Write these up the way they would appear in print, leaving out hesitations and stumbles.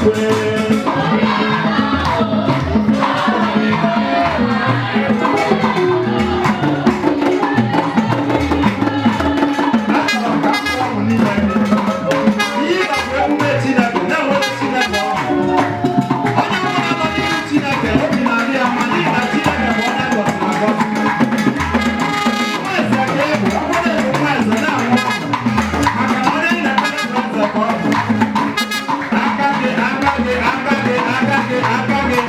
N'igwe. Achọrọ m ka m fụọ ọṅụ n'ime gị. Ihe ị ga-abụ emume Chineke na-enwere Chineke ọṅụ. Onye ọbụla nọ n'ihu Chineke, obi na-adị ya mma n'ihi na Chineke bụ onye gọziri agọzi. Nwa eze ka ị bụ, ọ bụrụ na ị bụ nwa eze, na-aṅụ ọṅụ. Maka na onye ị na-ekpere bụ eze ka ọ bụ. Aka gị, aka gị, aka gị, aka gị, aka gị.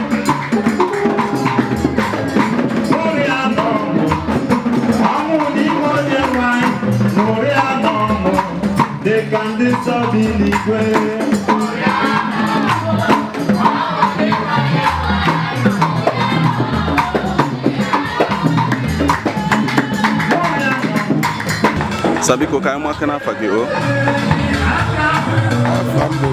Ṅụrịa n'ọṅụ, ọṅụ n'ime onye nwe anyị, ṅụrịa n'ọṅụ, dịka ndị nsọ bi n'igwe. Ṅụrịa n'ọṅụ. Sir, biko, ka anyị maka n'afa gị o. Afa m bụ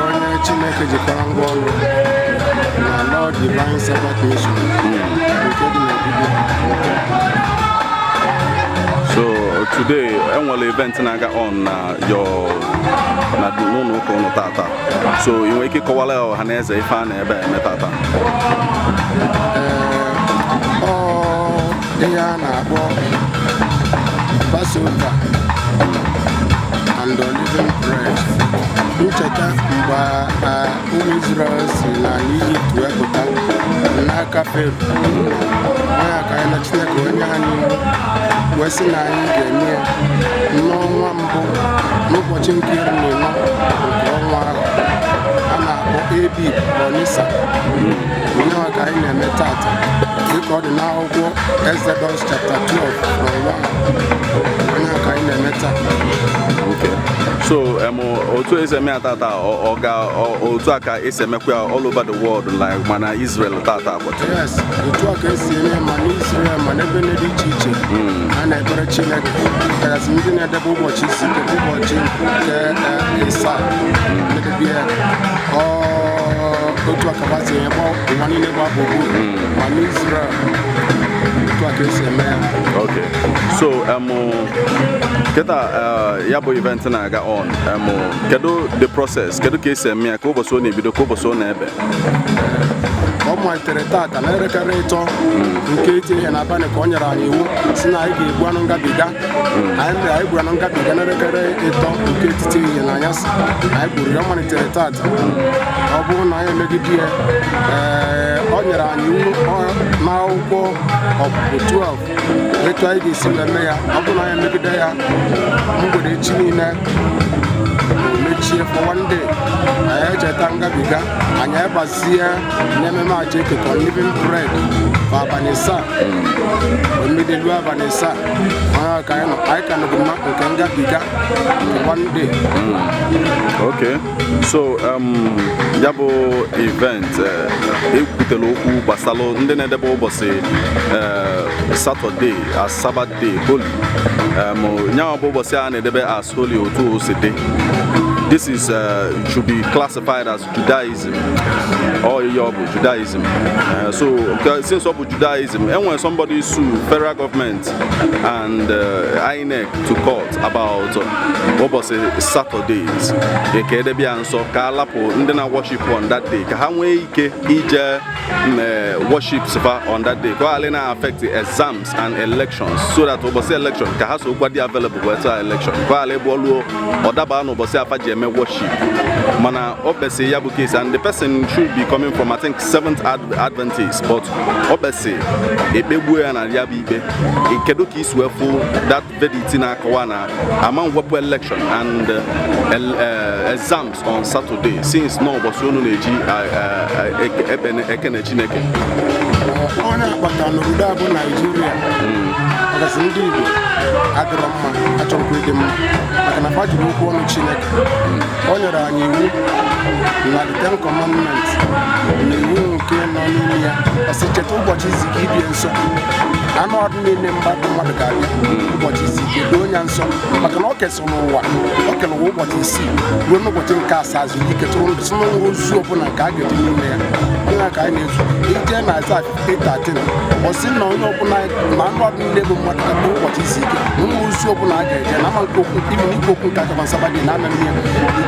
onye Chineke jikwara ngwa ọrụ na Lord Divine Sabbath Mission nke dị n'Ogige. So today enwere event na-aga on na your na n'ụlọ ụka ụnụ tata, so ị nwere ike ịkọwara ya ọha na eze ife a na-ebe eme tata? Ọ ihe a na-akpọ Passover and Unleavened Bread, ncheta mgbe ụmụ Israel si n'ala Ijipt wee pụta n'aka Fero. Onye ka anyị na Chineke onye anyị wee sị na anyị ga-eme ya n'ọnwa mbụ, n'ụbọchị nke 14 nke ọnwa ahụ a na-akpọ Abib or Nisan. Onyenwe ka anyị na-eme tata, dịka ọ dị n'akwụkwọ Exodus chapter 12 from 1. Onye ka anyị na-eme taa. Okay. So otu esi eme ya tata, ọ ga otu a ka esi emekwa ya all over the world, like mana Israel tata kwata? Yes, otu a ka esi eme ma n'Israel ma n'ebe ndị dị iche iche a na-ekpere Chineke, kachasị ndị na-edebe ụbọchị isi ike, ụbọchị nke ịsaa na-edebe ya. Ọ otu a ka ha si eme ụwa niile gba gburugburu, ma n'Israel, otu a ka esi eme ya. Okay. So kịta ya bụ event na-aga on, kedu the process? Kedu ka esi eme ya, ka ụbọchị ọ na-ebido, ka ụbọchị ọ na-ebe? Ọ malitere tata n'elekere 3 nke eti ihe n'abalị, ka ọ nyere anyị iwu si na anyị ga-egbu anụ ngabiga. Anyị mere, anyị gburu anụ ngabiga n'elekere 3 nke etiti ehihie na anyasị. Anyị gburu ya. Ọ malitere tata. Ọ bụrụ na anyị emegide ya, ee, ọ nyere anyị iwu n'akwụkwọ Ọpụpụ 12 etu anyị ga-esi wee mee ya. Ọ bụrụ na anyị emegide ya, mgbede echi niile mechie for one day, anyị echeta ngabiga, anyị agbazie n'ememe aja ekekọ unleavened bread for abalị 7, omedelu abalị 7. Onye ka anyị nọ, anyị ka nọbụ na nke ngabiga one day. Okay. So ya bụ event, ekwutere okwu gbasara ndị na-edebe ụbọchị Saturday as Sabbath day holy. Ya bụ ụbọchị a na-edebe as holy, otu o si dị. This is should be classified as Judaism or ihe ọ bụ Judaism. So since ọ bụ Judaism, enwere somebody sue federal government and INEC to court about ụbọchị Saturdays ka edebe ya nsọ, ka alapụ ndị na worship on that day, ka ha nwee ike ije worship fa on that day, ka ọ ghara na affect the exams and elections, so that ụbọchị election ka ha so kwa dị available wee tụọ election, ka ọ ghara ịbụ ọlụo ọ daba n'ụbọchị afa ji eme worship. Mana o kpesị ya bụ case, and the person should be coming from, I think, Seventh Adventist, but o kpesị ekpegbuo ya na ya bụ ikpe. Kedu ka isi wee fụ that verdict na-akọwa na ama mwepụ election and exams on Saturday, since na ụbọchị unu na-eji ekene Chineke? Onye akpata n'obodo a bụ Naijiria, ọkasị ndị Igbo adịrọ mma, achọrọkwa ịdị mma, maka na fa jụrụ okwu ọnụ Chineke. O nyere anyị iwu na the Ten Commandments, na iwu nke nọ n'ime ya, ọ sị, "Cheta ụbọchị izu ike ibie nsọ." Na anụ arụ niile mmadụ ga-abịa ụbọchị izu ike doo ya nsọ, maka na ọ kesịrị ụwa, o kere ụwa ụbọchị 6 ruo n'ụbọchị nke asaa zuru ike, tụrụ ndụ si n'nwere ozu ọbụla nke a ga-eji n'ime ya. Ihe ka anyị na-ezu ije na Aịzaya 58:13, ọ sị na onye ọbụla na anụ arụ niile bụ mmadụ ga-abụ ụbọchị izu ike na nwere ozu ọbụla a ga-eje na ama nke okwu ibi n'ikwu okwu nke akaba Sabbath na ama mmiri.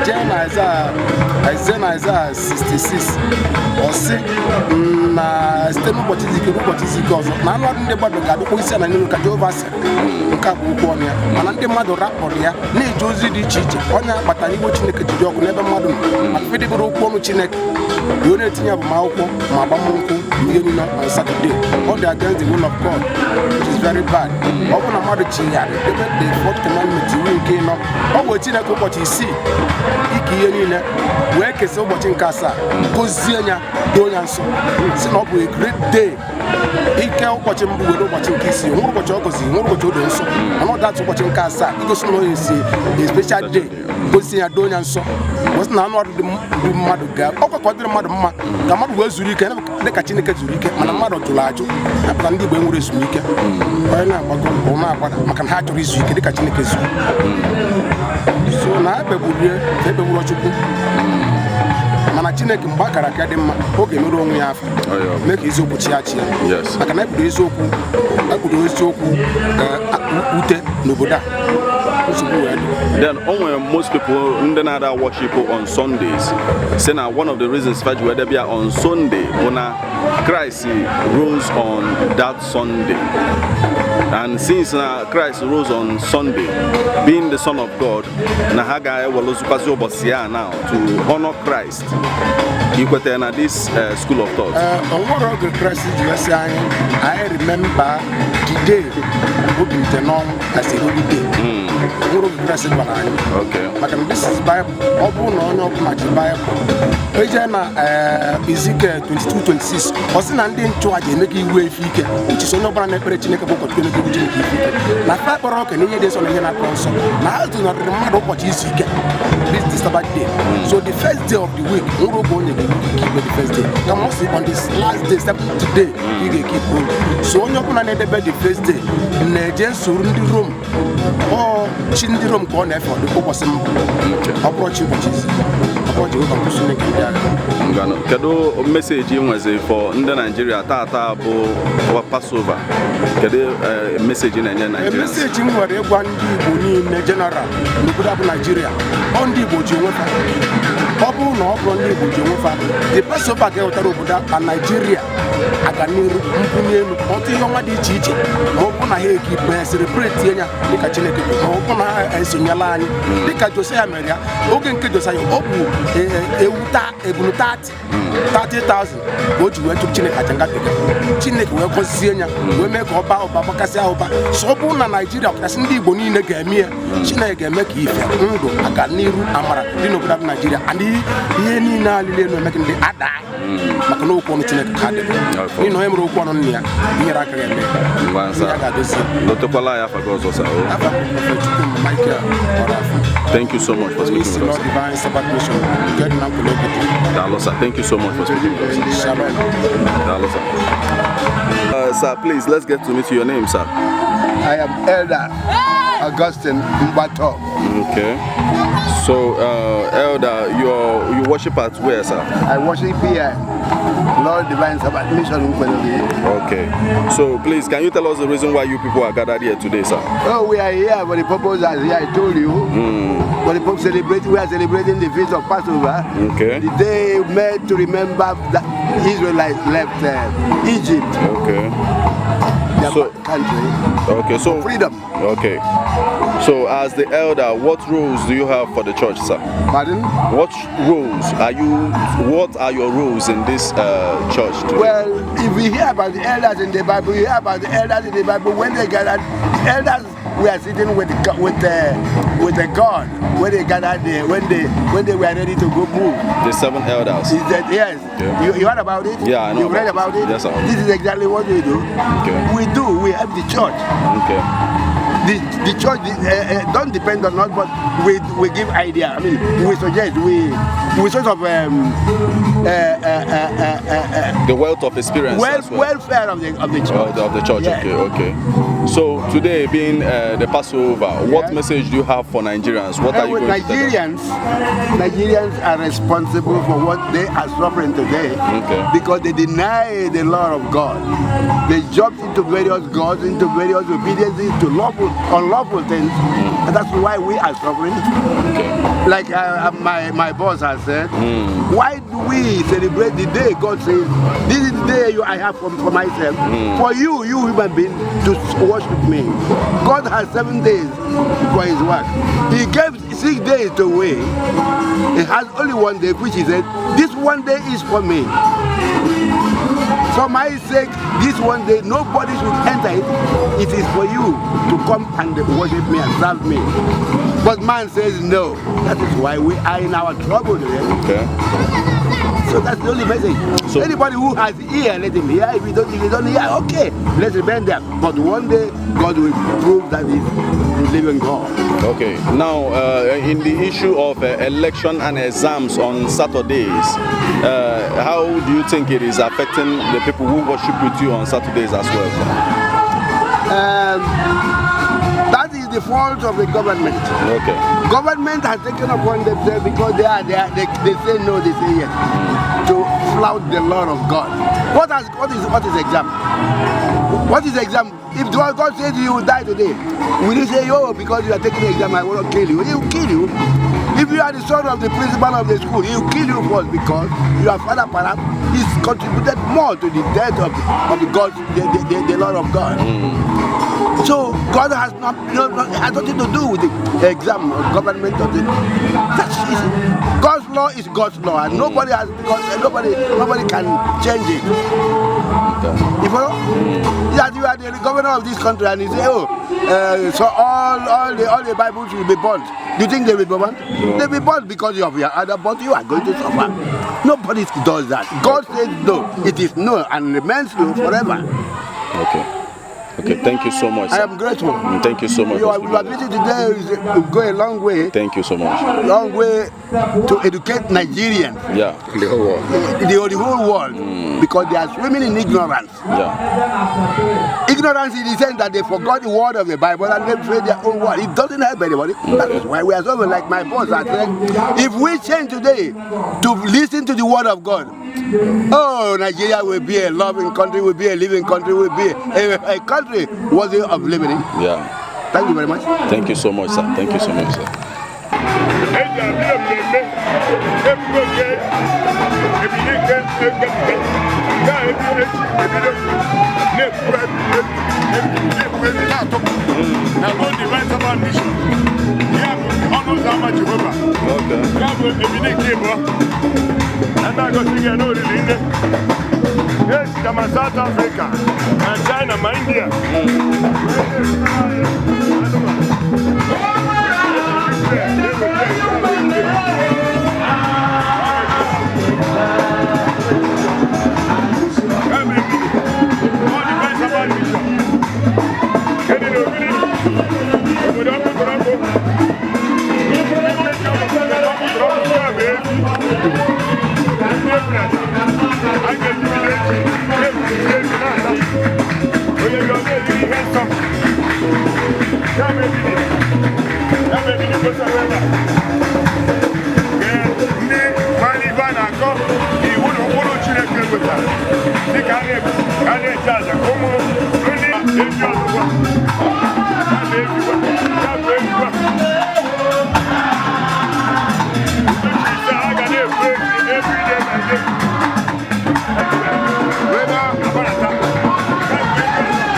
Ije na Aịzaya 66, ọ sị na site n'ụbọchị izu ike ruo ụbọchị izu ike ọzọ na anụ arụ ndị mmadụ ga-abịakwa isi ala n'ihu ka Jehova sịrị. Nke a bụ okwu ọnụ ya, mana ndị mmadụ rapụrụ ya na-eje ozi dị iche iche. Onye kpatara iwe Chineke jiri ọkụ n'ebe mmadụ nọ, maka fedebere okwu ọnụ Chineke wee na-etinye agbamakwụkwọ ma agbamnkwụ ma ihe niile on Saturday. Ọ dị against the will of God, which is very bad. Ọ bụrụ na mmadụ chigharị debe the fourth commandment, iwu nke ịnọ, ọ bụ Chineke ụbọchị 6 ike ihe niile wee kesa ụbọchị nke asaa, gozie ya, doo ya nsọ, si na ọ bụ a great day. Ike ụbọchị mbụ were ụbọchị nke isii, nwere ụbọchị ọ gọziri, nwere ụbọchị o do nsọ, mana ọ datụ ụbọchị nke asaa igosi na onye si a special day, gosi ya, doo ya nsọ, gosi na anụ arụ dị mmadụ ga ọkwa ka ọ dịrị mmadụ mma, ka mmadụ wee zuru ike dịka Chineke zuru ike. Mana mmadụ jụrụ ajụ, napụta ndị Igbo enwere ezumike. Onye na-agbago ọ na-agbada maka na ha chọrọ izu ike dịka Chineke zuru. So na ha kpegburie ka ekpegburu Chukwu, mana Chineke mgbe a kara aka dị mma, ọ ga-emere onwe ya afọ mee ka eziokwu chia chia, maka na ekpuru eziokwu, ekpuru eziokwu ute n'obodo a, nsogbu wee dị. Then o nwere most people ndị na-ada worship on Sundays say na one of the reasons fa ji wee debe ya on Sunday bụ na Christ rose on that Sunday, and since na Christ rose on Sunday, being the Son of God, na ha ga-ewelụzikwazi ụbọchị ya now to honor Christ. Ikweta na this school of thought? O nwere oge Kraịst ji wee sị anyị remember the day o bilite n'ọnwụ as a holy day. O nwere oge Kraịst gwara anyị, maka na this is Bible. Ọ bụrụ na onye ọbụla ji Bible eje na Ezekiel 22:26, ọ sị na ndị nchụaja emego iwu efe ike, uche onye ọbụla na-ekpere Chineke bụ ụkọchukwu emego iwu Chineke ife ike, na fa kpọrọ oke na ihe dị nsọ na ihe na-atọ nsọ, na ha zụnarịrị mmadụ ụbọchị izu ike, this the Sabbath day. So the first day of the week, nwere oge onye ga-keep the first day, kama ọ sị on this last day, seventh day, ị ga-ekeep holy. So onye ọbụla na-edebe the first day na-eje soro ndị Rom, ọ chi ndị Rom ka ọ na-efe ụbọchị mbụ. Ọ bụrụ chi ụbọchị izu, ọ bụrụ Jehova bụ Chineke ndị agha. Ngwanụ, kedu message ị nwezi for ndị Naijiria tata bụ Passover? Kedu message ị na-enye Nigerians? Message m nwere ịgwa ndị Igbo niile general n'obodo abụ Naijiria, ọ ndị Igbo ji onwe fa. Ọ bụrụ na ọ bụrụ ndị Igbo ji onwe fa, the Passover ga-ewetara obodo a Naijiria aganiru, mbunye elu, ọtụ ihe ọnwa dị iche iche, ma ọ bụrụ na ha ekipe celebrate ya dịka Chineke kwuru, ma ọ bụrụ na ha esonyela anyị dịka Josaya mere ya. Oge nke Josaya, ọ bụ ewu ebulu 30,000 ka o ji wee chụpụ Chineke aja ngabiga. Chineke wee gọzie ya, wee mee ka ọ baa ụba, gbakasịa ụba. So ọ bụrụ na Naijiria, ọkachasị ndị Igbo niile ga-eme ya, Chineke ga-eme ka ife ndụ aga n'iru, amara dị n'obodo bụ Naijiria, and ihe niile alili elu eme ndị adaa, maka na okwu ọnụ Chineke ka ha debe, n'ihi na onye mere okwu ọnụ nna ya, ihere aka ga-eme Ngwa, ihe ya ga-adozi. Lotekwala ya afa gị ọzọ, sir. O. Afa m bụ Prophet Chukwuma Michael Ọrafọ. Thank you so much for onye speaking isi with us. Lord Divine Sabbath Mission nke dị na Nkwele Ogidi. Daalụ, sir. Thank you so much for speaking with us. Shalom. Daalụ, sir. Sir, please, let's get to meet your name, sir. I am Elder Augustine Mbato. Okay. So, Elder, you worship at where, sir? I worship here, Lord Divine Sabbath Mission Nkwelle. Okay. So, please, can you tell us the reason why you people are gathered here today, sir? Oh, we are here for the purpose, as I told you. For the purpose celebrate, we are celebrating the feast of Passover. The day made to remember that Israelites left Egypt, their country, Okay. So, freedom. Okay. So, as the elder, what roles do you have for the church, sir? Pardon? What roles are you? What are your roles in this church today? Well, if we hear about the elders in the Bible, you hear about the elders in the Bible when they gathered. The elders were sitting with the God when they gathered there, when they were ready to go move. The seven elders. Is that yes? Yeah. You heard about it? Yeah, I know You read about about it? it. Yes, sir. This is exactly what we do. Okay. We do. We help the church. Okay. The church don't depend on us, but we give idea. I mean, we suggest, we sort of The wealth of experience as well. Welfare of the church. Oh, of the church. Yeah. Okay. So today being the Passover, what message do you have for Nigerians? What are you With going to tell them? Nigerians are responsible for what they are suffering today because they deny the law of God. They jumped into various gods, into various obediences, to lawful, unlawful things, and that's why we are suffering. Like my boss has said, why do we celebrate the day God says, "This is the day I have for myself, for you, you human being, to worship me"? God has 7 days for his work. He gave 6 days to away. He has only one day, which he said, "This one day is for me. For my sake, this one day, nobody should enter it. It is for you to come and worship me and serve me." But man says no. That is why we are in our trouble today. So that's the only message. Anybody who has ear, let him hear. If you don't hear, okay, let's remain there. But one day, God will prove that He's the living God. Okay. Now, in the issue of election and exams on Saturdays, how do you think it is affecting the people who worship with you on Saturdays as well? That is the fault of the government. Government has taken upon themselves, because they say no, they say yes, to flout the law of God. What is exam? What is exam? If God says you will die today, will you say, "Oh, because you are taking the exam, I will not kill you"? He will kill you. If you are the son of the principal of the school, he will kill you first, because your father perhaps is contributed more to the death of the God, the law of God. So God has not, no, no, has nothing to do with the exam or government of the. That's easy. God's law is God's law, and nobody has God, nobody can change it. You follow? That you are the governor of this country, and you say, "Oh, so all the Bibles will be burnt." Do you think they will be burnt? They will be burnt because of your other, but you are going to suffer. Nobody does that. God says no. It is no, and remains no forever. Okay. Thank you so much, I sir. Am grateful. Thank you so much Your, for your speaking. visit today will go a long way. Thank you so much. Long way to educate Nigerians. The whole world. The whole world, because they are swimming in ignorance. Ignorance in the sense that they forgot the word of the Bible and they say their own word. It doesn't help anybody. That is why we are so, like my boss has said, if we change today to listen to the word of God, oh, Nigeria will be a loving country, will be a living country, will be a country worthy of living in. Thank you very much. Thank you so much, sir. Thank you so much, sir. Eji abịa mmemme ebubo nke ebili nke ngabiga nke a ebi echi ebido na-ekwu na-ekwu ebi na-atụpụ na Old Divine Sabbath Mission ya bụ ọnụ ụzọ ama Jehova. Ya bụ ebili nke ịbụọ na ndị agọzi gị na oriri nne esita ma South Africa na China ma India wee na-esitara anyị anụmanụ. Onye ga-eri ihe nsọ ya bụ ebili ya bụ ebili kwesịrị ebe a ndị mara ife a na-akọ iwu na ụkpụrụ Chineke wetara dịka a na-eche aja ka ụmụ ndị eji ọzụzụ ya bụ ejikwa ya bụ ejikwa ụtụtụ ise a ga na-ekwu eji every day by day wee na-agbarata ya bụ eji ọzọ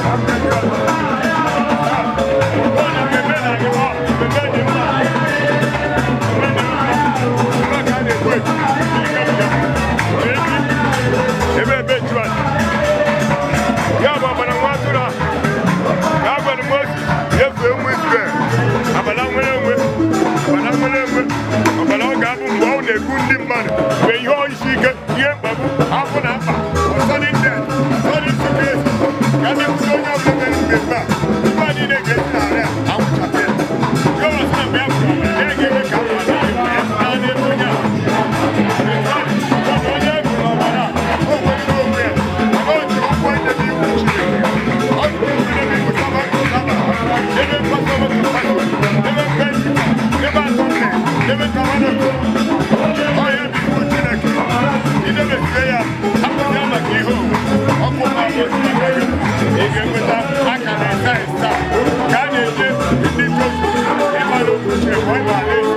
ya bụ eji ọzọ. Ọ na mmemme na-aga ọ mmemme dị mma. Ebe ebe chụọ ya bụ ọbara nwa atụrụ a ka a gwara Moses nyefee ụmụ Izrel ọbara nwere enwe ọbara nwere enwe ọbara ọ ga-abụ mgbe ọ na-egbu ndị mmadụ mgbe ihe isi ike ihe mkpagbu afọ na mkpa sudden death, sudden sickness ka na-ekwusi onye ọbụla mere mmemme a. Hapụzia maka ihe owu ọkụ mmadụ maka gị, ị ga-enweta akara ịsa ịsa ka a na-eje ndị tozuru ịmara okwu Chineke, ọ ịba alaeze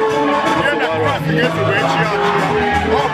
ihe na Kraịst ga-esi wee chịa ọchịchị.